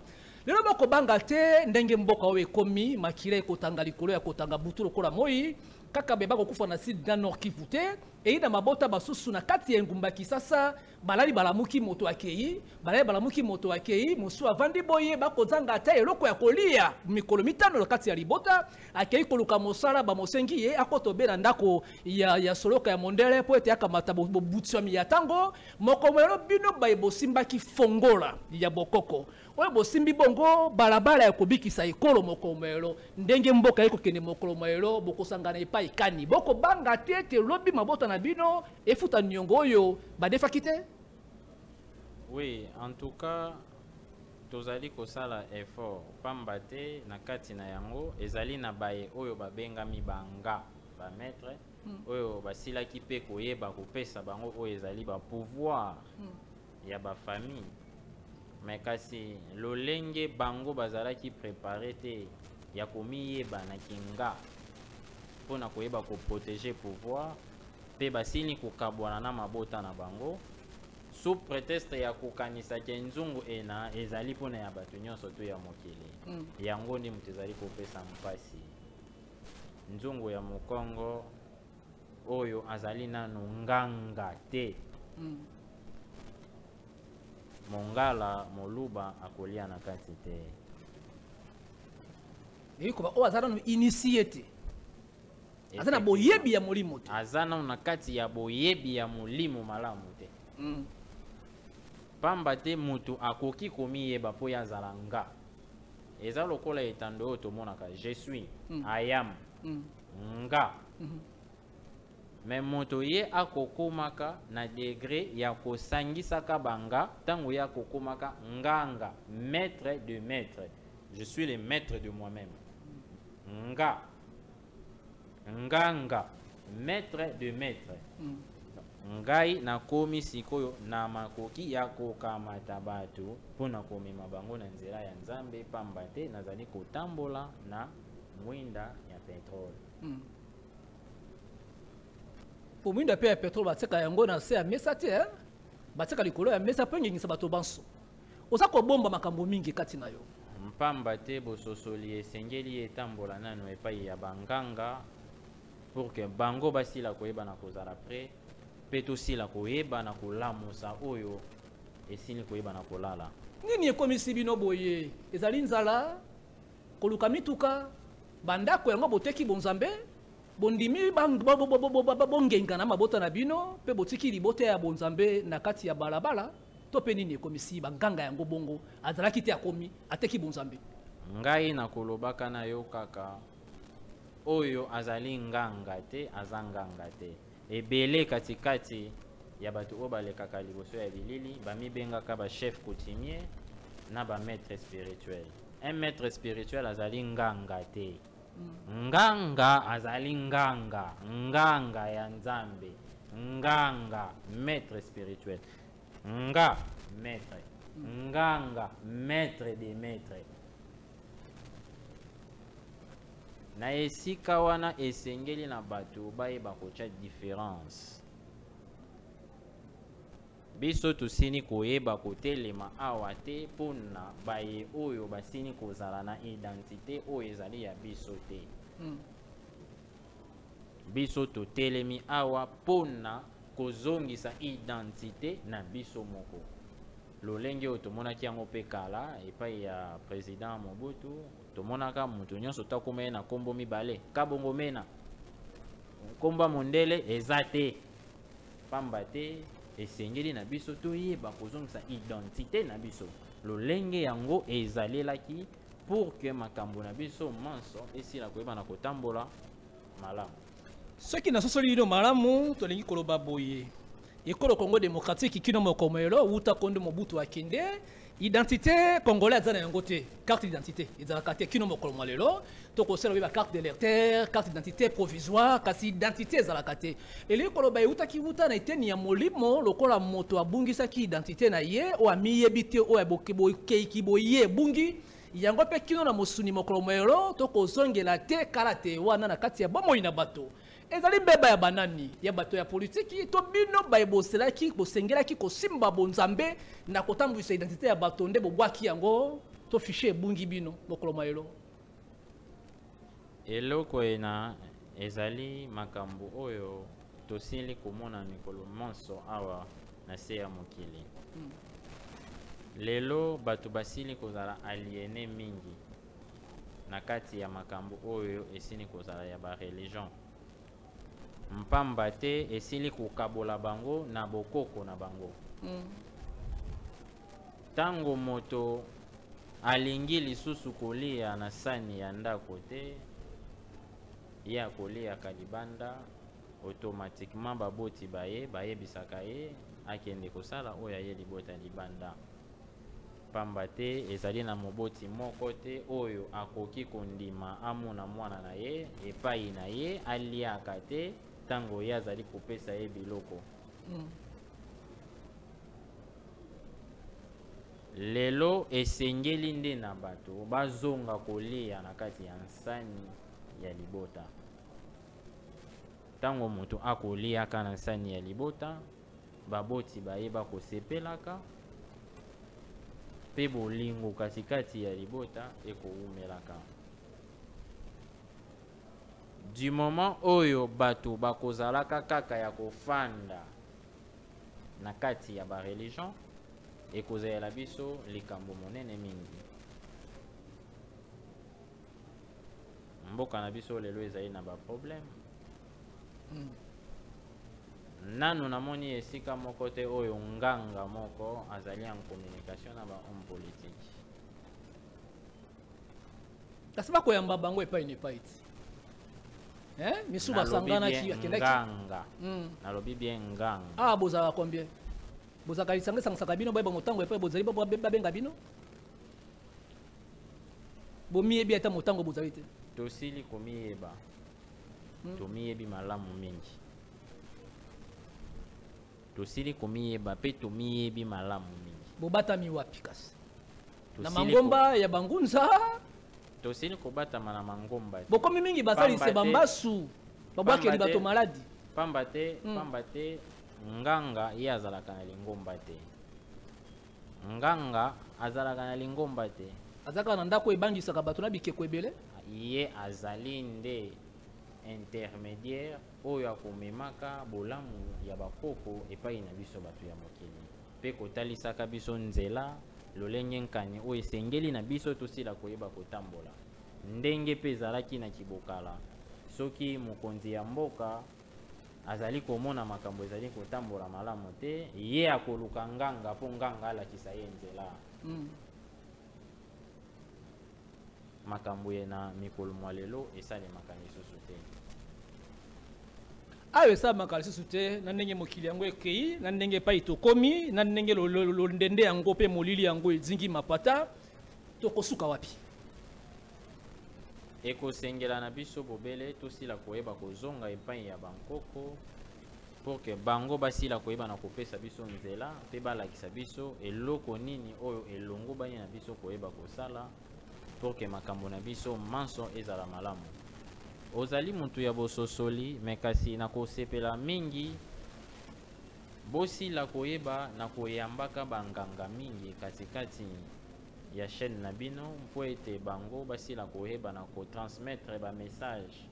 Lelo bakobanga te ndenge mboka oyo ekomi makila ekotanga likolo ya kotanga butu lokola moi, kaka beba kokufa na sud na Nord Kivu te, eyi na mabota basusu na kati ya engumba Kisasa, balali balamuki moto akei, balali balamuki moto akei, mosu avandi boye bakozanga ata eloko ya kolia mikolo mitano na kati ya libota, akei koluka mosala ba mosengi ye akotobe na ndako ya soloka ya mondele po ete akamata bobutswami ya tango moko mwelo bino baye bosimbaki fongola ya bokoko. Oyo bosimbi bongo balabala ya kobikisa ekolo moko mwelo, ndenge mboka ekokende mokolo mwelo, bokosangana epai kani. Bokobanga te ete lobi mabota na bino efuta niongo oyo badefaki te? Oui, en tout cas tozali kosala effort pamba te na kati na yango ezali na baye oyo babengami banga ba maître, oyo basilaki mpe koyeba kopesa bango oyo ezali ba pouvoir ya ba famille. Mais kasi lolenge bango bazalaki préparé te ya komiyeba na kinga mpona koyeba koprotéger pouvoir, mpe basili kokabwana na mabota na bango sous prétexte ya kokanisa ke nzungu ena ezali mpona ya bato nyonso to ya mokili. Yango nde moto ezali kopesa mpasi. Nzungu ya mokongo oyo azali nanu nganga te. Mongala moluba akolia na kati te. Eyikoba oyo aza nanu initié te. Aza na boyebi ya molimo te. Aza nanu na kati ya boyebi ya molimo malamu te. Pamba te mutu akoki komiyeba po ya azala nga. Eza lokola etando oyo tomonaka je suis, I am, nga. Mais moto ye akokomaka na degré ya kosangisaka banga tango ye akokomaka nganga, maître de maître. Je suis le maître de moi-même. Nga. Nganga, maître de maître. Ngai nakomi sikoyo na makoki ya kokamata bato mpona komema bango na nzela ya Nzambe, pamba te nazali kotambola na mwinda ya petrole. Po mwinda pe ya petrole batika yango na se ya mesa te, hein? Batika likolo ya mesa pe ngengisa bato banso. Oza kobomba makambo mingi kati na yo. Mpamba te bososoli esengeli etambola nanu epai ya banganga pour que bango basila koyeba na kozala prêt, pe tosila koyeba na kolamusa oyo esili koyeba na kolala. Nini ekomisi bino boye? Ezali nzala, koluka mituka, bandako yango boteki bonzambe, bondimi bongenga na mabota na bino, pe botiki libota ya bonzambe na kati ya balabala, to pe nini ekomisi banganga yango bongo, azalaki te akomi, ateki bonzambe. Ngai nakolobaka na yo kaka oyo azali nganga te, aza nganga te. Ebele katikati ya bato oyo balekaka liboso ya bilili, bamibengaka ba chef coutumier na ba maître spirituel. Un maître spirituel azali nganga te. Nganga azali nganga, nganga ya Nzambe, nganga maître spirituel, nga maître, nganga maître des maîtres. Na esika wana esengeli na bato bayeba kotia différence. Biso tosini koyeba kotelema awa te mpona baye oyo basini kozala na identité oyo ezali ya biso te. Biso totelemi awa mpona kozongisa identité na biso moko. Lolenge oyo tomonaki yango mpe kala epai ya président Mobutu, tomonaka moto nyonso takoma ye na nkombo mibale, Kabongo Mena, nkombo ya mondele eza te, pamba te esengeli na biso toyeba kozongisa identité na biso. Lolenge yango ezalelaki pour que makambo na biso manso esila koyeba na kotambola malamu. Soki nasosoli bino malamu, tolingi koloba boye: ekolo Congo démocratique kino mokomelo wuta kondo Mobutu akende, identité congolais aza na yango te. Carte d'identité ezalaka te kino mokolo mwa lelo. Tokosala oyeba carte d'électeur, carte d'identité provisoire, kasi identité ezalaka te. Elingi koloba eutaki wuta na eteni ya molimo, lokola moto abungisaki identité na ye, oyo amiyebi te, oyo bokeiki boye ebungi yango mpe kino na mosuni mokolo mwa lelo. Tokozongela te kala te wana na kati ya bomoi na bato. Ezali mbeba ya banani? Ya bato ya politiki to bino baye boselaki bosengelaki kosimba bonzambe na kotambwisa identité ya bato nde bobwaki yango to fichier ebungi bino mokolo mwa lelo? Eloko ena ezali makambo oyo tosili komona mikolo monso awa na se ya mokili. Lelo bato basili kozala aliénés mingi na kati ya makambo oyo esili kozala ya bareligion, mpamba te esili kokabola bango na bokoko na bango. Ntango moto alingi lisusu kolia na sani ya ndako te, ye akoliaka libanda, automatiquement baboti baye bayebisaka ye akende kosala oyo aye libota libanda, pamba te ezali na moboti moko te oyo akoki kondima amona mwana na ye epai na ye aliaka te ntango ye azali kopesa ye biloko. Lelo esengeli nde na bato bazonga kolia na kati ya nsani ya libota. Ntango moto akoliaka na nsani ya libota, baboti bayeba kosepelaka mpe bolingo katikati ya libota ekowumelaka. Du moment oyo bato bakozalaka kaka ya kofanda na kati ya bareligion, ekozala biso likambo monene mingi. Mboka na biso lelo ezali na baproblème. Nanu namoni esika moko te oyo nganga moko azali en communication na bahomme politique. Kasi bakoyamba bango epai na epai ti, eh? Misu Nalobi basanganaki bien akendaki. Nganga. Nalobi bien nganga. Ah, bozalaka combien? Bozalaka lisanga esangisaka bino, bayeba motango epai bozali, babenga bino? Bomiyebi ata motango bozali te? Tosili komiyeba. Tomiyebi malamu mingi. Tosili komiyeba mpe tomiyebi malamu mingi. Bobatami wapi kasi? Na Tosili mangomba ya bangunza? Tosili kobatama na mangomba te. Bokomi mingi basalise bambasu babwakeli Pamba te. bato maladi. Pamba te, pamba te nganga ye azalaka na lingomba te. Nganga azalaka na lingomba te. Aza kaka na ndako ebangisaka bato na bikeko ebele. Ye azali nde intermédiaire oyo akomemaka bolamu ya bakoko epai na biso bato ya mokili mpe kotalisaka biso nzela lolenge nkani oyo esengeli na biso tosila koyeba kotambola. Ndenge mpe ezalaki na kibokala, soki mokonzi ya mboka azali komona makambo ezali kotambola malamu te, ye akoluka nganga mpo nganga alakisa ye nzela. Makambo ye na mikolo mwa lelo esalemaka lisusu te. Ayo esalemaka lisusu te na ndenge mokili yango ekei, na ndenge epai tokomi, na ndenge londende yango mpe molili yango ezingi mapata. Tokosuka wapi? Ekosengela na biso bobele tosila koyeba kozonga epai ya bankoko pour que bango basila koyeba na kopesa biso nzela mpe balakisa biso eloko nini oyo elongo bani na biso koyeba kosala pour que makambo na biso manso ezala malamu. Ozali mutu ya bososoli, me kasi na kosepela mingi bosila koyeba na koyambaka banganga mingi katikati ya chaîne na bino, mpo ete bango basila koyeba na kotransmettre bamessage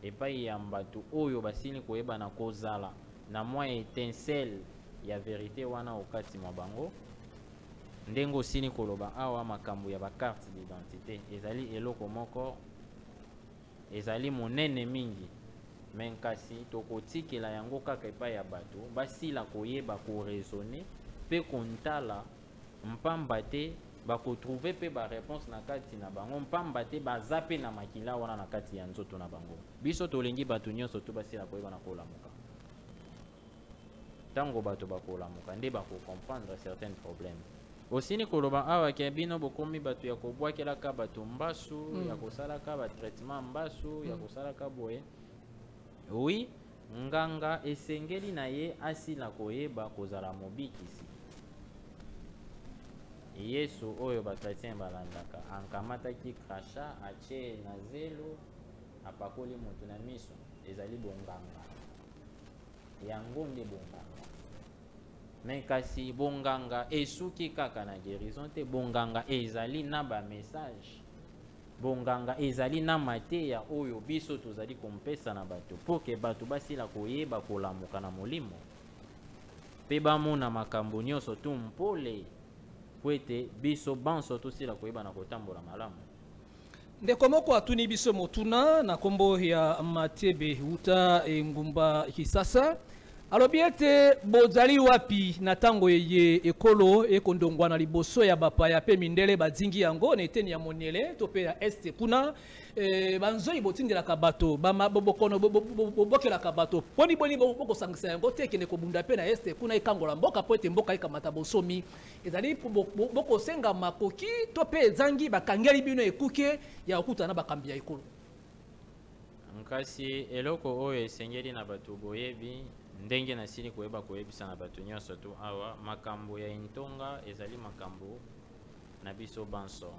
epai ya bato oyo basili koyeba na kozala na mwa étincelle ya vérité wana okati mwa bango. Ndenge osili koloba awa, makambo ya bacarte d'identité ezali eloko moko ezali monene mingi, me kasi tokotikela yango kaka epai ya bato basila koyeba koraisonner mpe kontala, mpamba te bakotrouver mpe baréponse na kati na bango, mpamba te baza mpe na makila wana na kati ya nzoto na bango. Biso tolingi bato nyonso to basila koyeba na kolamuka. Ntango bato bakolamuka nde bakocomprendre certains problèmes. Osini koloba awa ke bino bokomi bato ya kobwakelaka bato mbasu, ya kosalaka batraitement mbasu, ya kosalaka boye. Oui, nganga esengeli na ye asila koyeba kozala mobikisi. Yesu oyo bachrétien balandaka ankamataki crachat, atie na zelo, apakoli moto na miso. Ezali bonganga, yango nde bonganga. Me kasi bonganga esuki kaka na guérison te. Bonganga ezali na bamessage, bonganga ezali na mateya oyo biso tozali kompesa na bato mpo ke bato basila koyeba kolamuka na molimo mpe bamona makambo nyonso tu mpole, po ete biso banso tosila koyeba na kotambola malamu. Ndeko moko atuni biso motuna na nkombo ya Matebe wuta engumba Kisasa. Alobi ete bozali wapi na ntango eye ekolo ekondongwa na liboso ya bapaya mpe mindele badingi yango na eteni ya moniele to mpe ya este kuna, banzoi botindelaka bato, bokono bobokelaka bato, poni boni bokosangisa yango te ekende kobunda mpe na este kuna, ekangola mboka mpo ete mboka ekamata bonsomi? Ezali bokosenga makoki to mpe ezangi bakangeli bino ekuke ya kokutana na bakambi ya ekolo? Kasi eloko oyo esengeli na bato boyebi, ndenge nasili koyeba koyebisa na bato nyonso tu awa, makambo ya intonga ezali makambo na biso banso.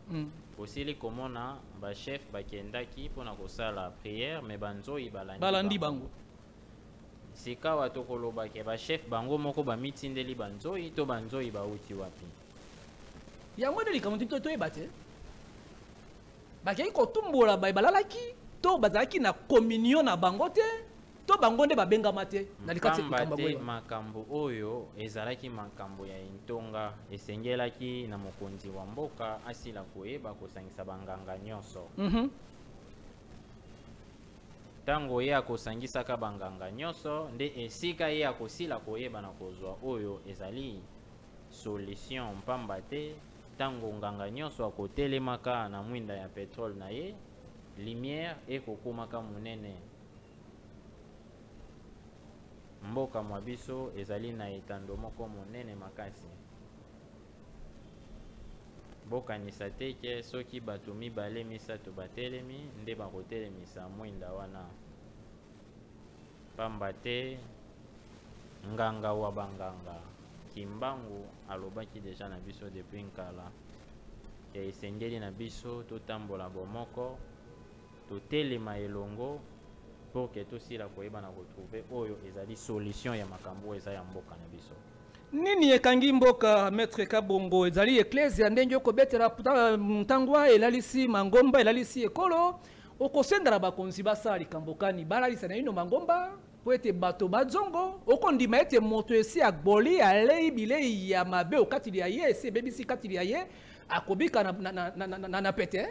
Osili komona bachef bakendaki mpona kosala prière, me banzoi balandi, balandi bango. Sikawa tokolobake bachef bango moko bamitindeli banzoi to banzoi bauti wapi? Yango nde likambo ti toyeba te. Bakei kotumbola balalaki to bazalaki na communion na bango te, to bango nde babengama te na likati Pamba likambo te boye. Makambo oyo ezalaki makambo ya intonga, esengelaki na mokonzi wa mboka asila koyeba kosangisa banganga nyonso. Ntango ye akosangisaka banganga nyonso, nde esika ye akosila koyeba na kozwa oyo ezali solution, mpamba te ntango nganga nyonso akotelemaka na mwinda ya pétrole na ye, lumière ekokomaka monene. Mboka mwa biso ezali na etando moko monene makasi. Bokanisa te ke soki bato mibale misato batelemi nde bakotelemisa mwinda wana, pamba te nganga wa banganga Kimbangu alobaki deja na biso depuis nkala ke esengeli na biso totambola bomoko, totelema elongo pour ke tosila koyeba na kotrouver oyo ezali solution ya makambo oyo eza ya mboka na biso. Nini ekangi mboka, maître Kabongo? Ezali eklezia ndenge okobetela ntangwa elalisi mangomba, elalisi ekolo. Okosendela bakonzi basala likambo kani? Balalisa na ino mangomba po ete bato bazongo. Okondima ete moto esi agboli, alei bilei ya mabe okatili ya ye, esi ebebisi katili ya ye, akobika na pete?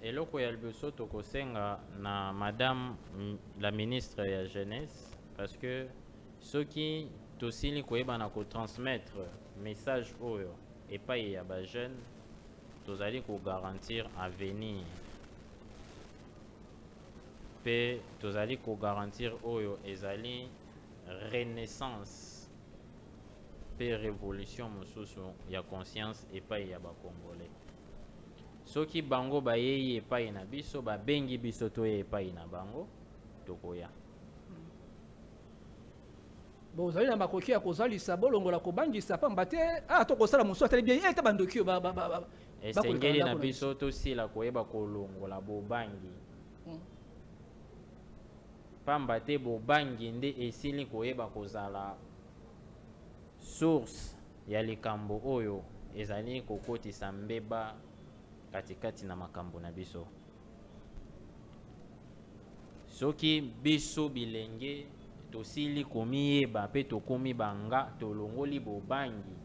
Eloko ya liboso tokosenga na madame la ministre ya jeunesse, parce que soki tosili koyeba na kotransmettre message oyo epai ya bajeune, tozali kogarantir avenir mpe tozali kogarantir oyo ezali renaissance mpe révolution mosusu ya conscience epai ya bacongolais. Soki bango bayei epai na biso, babengi biso toya epai na bango, tokoya. Bozali na makoki ya kozalisa bolongola kobangisa pamba te tokosala mosusu atali bien ete bandoki oyo esengeli na biso tosila koyeba kolongola bobangi. Pamba te bobangi nde esili koyeba kozala source ya likambo oyo ezali kokotisa mbeba katikati na makambo na biso. Soki biso bilenge tosili komiyeba pe tokomi banga tolongoli bobangi,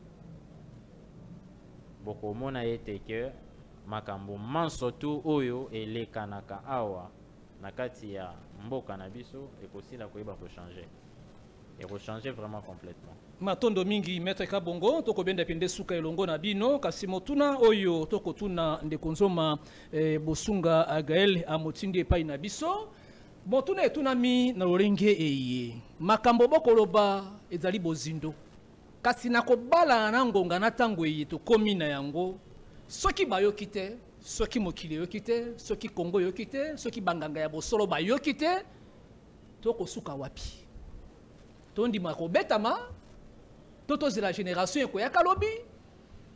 bokomona ete ke makambo manso tu oyo elekanaka awa na kati ya mboka na biso ekosila koyeba kochanger. Ekochanger vraiment complètement. Matondo mingi maître Kabongo, tokobenda pende suka elongo na bino kasi motuna oyo tokotuna ndeko nzoma Bosunga Gaël amotindi epai na biso. Motuna etunami na lolenge eye makambo bokoloba ezali bozindo kasi na kobala na ngonga na tango eye tokomi na yango soki bayoki te, soki mokili yoki te, soki Kongo yoki te, soki banganga ya bosolo bayoki te, tokosuka wapi? Tondima kobetama to tozela génération ekoyaka lobi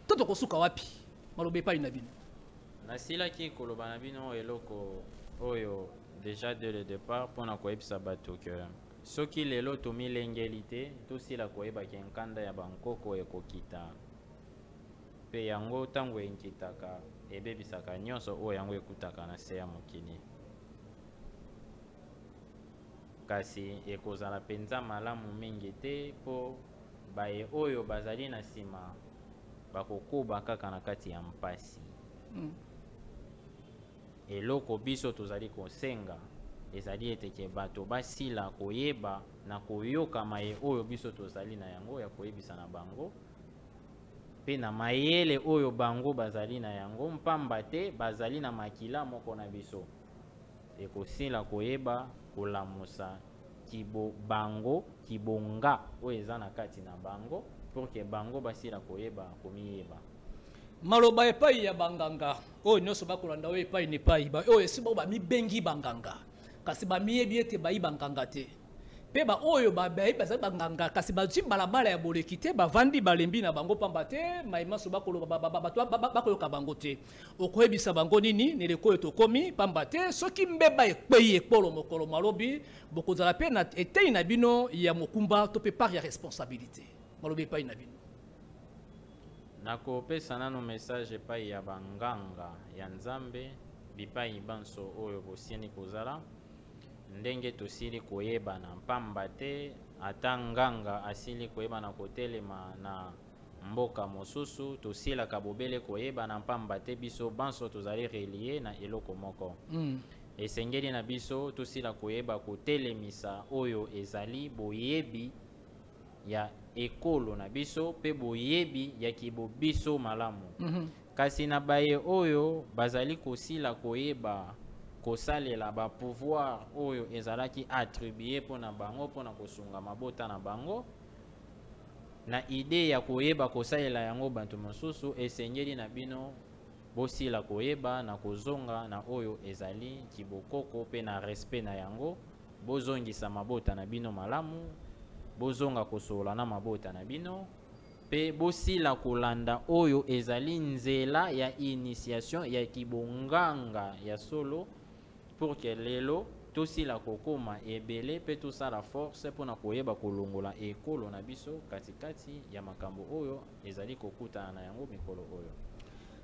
to tokosuka wapi? Maloba epai na bino. Nasilaki koloba na bino eloko oyo déjà dès le départ mpona koyebisa bato ke soki lelo tomilengeli te, tosila koyebaki nkanda ya bankoko ekokita mpe yango ntango enkitaka ebebisaka nyonso oyo yango ekutaka na se ya mokili. Kasi ekozala mpenza malamu mingi te mpo baye oyo bazali na nsima bakokoba kaka na kati ya mpasi. Eloko biso tozali kosenga ezali ete ke bato basila koyeba na koyoka maye oyo biso tozali na yango ya koyebisa na bango mpe na mayele oyo bango bazali na yango, mpamba te bazali na makila moko na biso. Ekosila koyeba kolamusa kibo bango kibonga oyo eza na kati na bango pour que bango basila koyeba komiyeba. Maloba epai ya banganga oyo nyonso bakolanda oyo epai na epai ba oyo esi ba mibengi banganga kasi bamiyebi ete bayi banganga te mpe ba oyo bayi bazali banganga kasi bazwi balabala ya boleki te, bavandi balembi na bango pamba te maimaso bakoloba bato bakoyoka bango te. Okoyebisa bango nini neleko oyo tokomi pamba te soki mbeba ekweyi ekpolo mokolo malobi bokozala mpe na etei na bino ya mokumba to mpe part ya responsabilité. Malobi epai na bino. Nakopesa nano message epai ya banganga ya Nzambe bipai banso oyo bosieni kozala ndenge tosili koyebana mpamba te ata nganga asili koyebana kotelema na mboka mosusu tosilaka bobele koyebana mpamba te biso banso tozali relié na eloko moko. Esengeli na biso tosila koyeba kotelemisa oyo ezali boyebi ya ekolo na biso pe boyebi ya kibobiso malamu. Kasi na baye oyo bazali kosila koyeba kosalela ba pouvoir oyo ezalaki attribué mpona bango mpona kosunga mabota na bango na idée ya koyeba kosalela yango bato mosusu, esengeli na bino bosila koyeba na kozonga na oyo ezali kibokoko pe na respect na yango, bozongisa mabota na bino malamu, bozonga kosola na mabota na bino pe bosila kolanda oyo ezali nzela ya initiation ya kibonganga ya solo pour que lelo tosila kokoma ebele pe tosala force mpona koyeba kolongola ekolo na biso katikati ya makambo oyo ezali kokutana na yango mikolo oyo.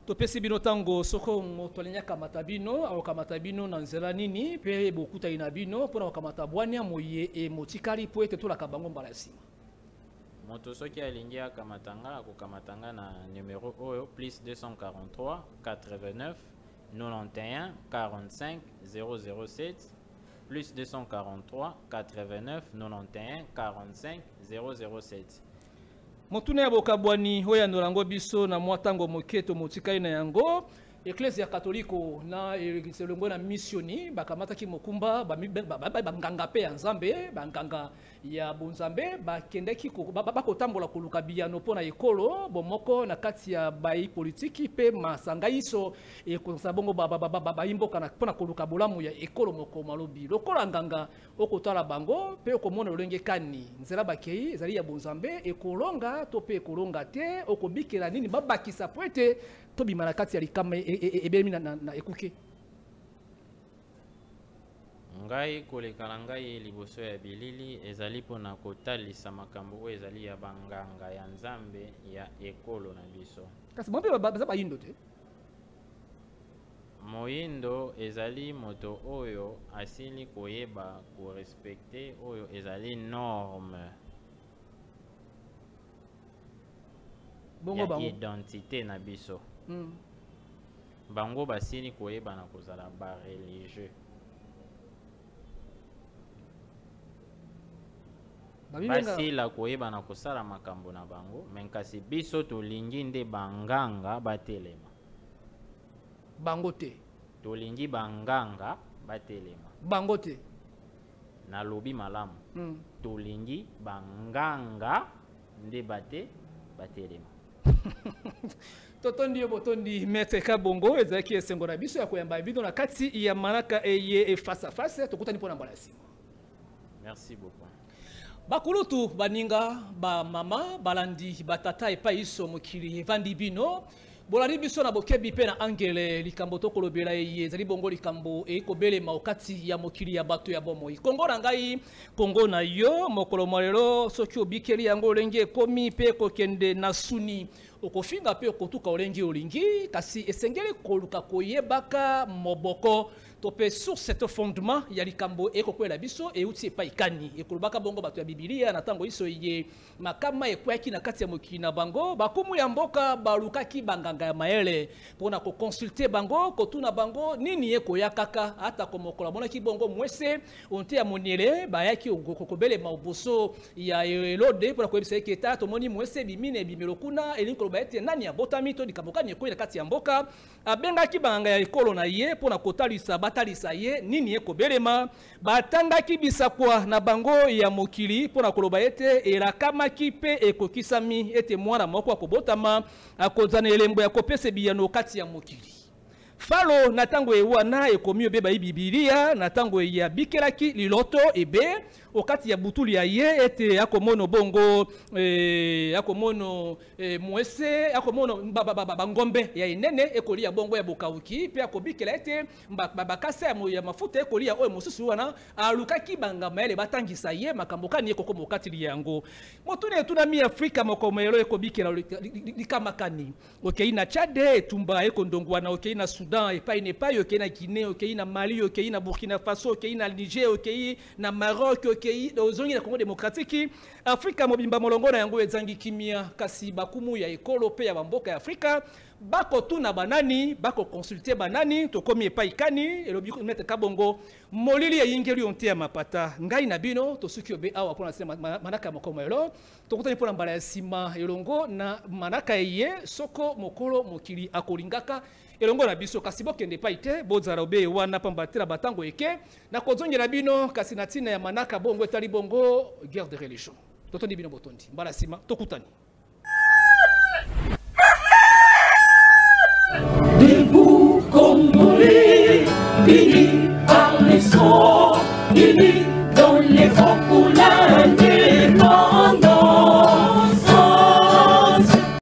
Topesi bino tango soko moto alingi akamata bino, akokamata bino na nzela nini pe bokutani na bino mpona kokamata bwania moye e motikali po ete tolaka bango mbala ya nsima. Moto soki alingi akamata nga, akokamata nga na numero oyo plus 243 89 91 45 007 plus 243 89 91 45 007. Motuna ya bokabwani oyo yandolango biso na mwa tango moke to motikali na yango Ecclesia Katoliko na elongo na missioni bakamataki mokumba banganga pe ya Nzambe, banganga Ya bonzambe bakendaki bakotambola koluka biyano mpo na ekolo bomoko na kati ya bai politiki mpe masanga iso ekozala bongo bayimboka mpo na koluka bolamu ya ekolo moko malobi lokola nganga okotala bango mpe okomona lolenge kani nzela bakei ezali ya bonzambe ekolonga to mpe ekolonga te okobikela nini babakisa po ete tobima na kati ya likama ebelemi na ekuke. Ngai koleka na ngai liboso ya bilili ezali mpona kotalisa makambo oyo ezali ya banganga ya Nzambe ya ekolo na biso. Kasi bango mpe baza bayindo te. Moyindo ezali moto oyo asili koyeba korespecte oyo ezali norme bongo ya identité na biso. Bango basili koyeba na kozala ba religieux. Basila koyeba na kosala makambo na bango, me kasi biso tolingi nde banganga batelema. Bango te. Tolingi banganga batelema. Bango te. Nalobi malamu. Tolingi banganga nde batelema. Totondi yo botondi maître Kabongo ezalaki esengo na biso ya koyamba bino na kati ya manaka eye face à face tokutani mpona mbala nsima. Merci beaucoup. Bakulutu baninga ba mama balandi batata epai iso mokili evandi bino bolandi biso na bokebi mpe na angele likambo tokolobela eye ezali bongo likambo ekobelema okati ya mokili ya bato ya bomoi. Kongo na ngai, Kongo na yo mokolo mwa lelo soki obikeli yango olenge ekomi mpe kokende na suni okofinga mpe okotuka olenge olingi, kasi esengeli koluka koyebaka moboko to pe source to fondement ya likambo ekokwela biso euti epai kani ekolobaka bongo bato ya Bibilia na ntango iso ye makama ekweyaki na kati ya mokili na bango bakumu ya mboka balukaki banganga ya mayele mpona koconsulte bango kotuna bango nini ekoya kaka ata komokola monaki bongo mwese onte ya moniele bayaki kokobelema oboso ya Herode mpona koyebisa eke tala tomoni mwese bimine ebimelo kuna elingi koloba ete nani abotami to likambo kani ekwei na kati ya mboka. Abengaki banganga ya ekolo na ye mpona kotalisa batalisa ye nini ekobelema. Batangaki bisakwa na bango ya mokili mpona koloba ete elakamaki mpe ekokisami ete mwana moko akobotama akozala na elembo ya kopesa biyano kati ya mokili. Falo na tango ewana ekomi obe bayi Bibilia na tango ya bikelaki liloto ebe okati ya butuli ya ye ete akomono bongo akomono mwese akomono bangombe ya enene ekoli ya bongo ya bokauki pe akobikela ete bakasa ya mafuta ekoli ya oyo mosusu wana alukaki banga mayele batangisa ye makambo kani ekokoma okati yango. Motuni etunami Afrika mokomelo ekobikela likamakani. Okei na Tchad etumba ekondongwana, okei na Soudan epai na epai, okei na Guinée, okei na Mali, okei na Burkina Faso, okei na Niger, okei na Maroc, okei ozongi na Congo démocratique. Afrika mobimba molongo na yango ezangi kimia, kasi bakumu ya ekolo pe ya bamboka ya Afrika bakotuna banani, bakoconsulte banani, tokomi epai kani elobi maître Kabongo molili eyingeli onte ya mapata. Ngai na bino tosuki obe awa mpona se manaka moko elo tokutani mpona mbala ya nsima elongo na manaka eye soko mokolo mokili akolingaka elongo na biso, kasi bokende epai te bozala obe wana pamba te na batango eke na kozongela bino kasi na ntina ya manaka bongo etali bongo guerre de religion. Totondi bino botondi mbala nsima tokutani.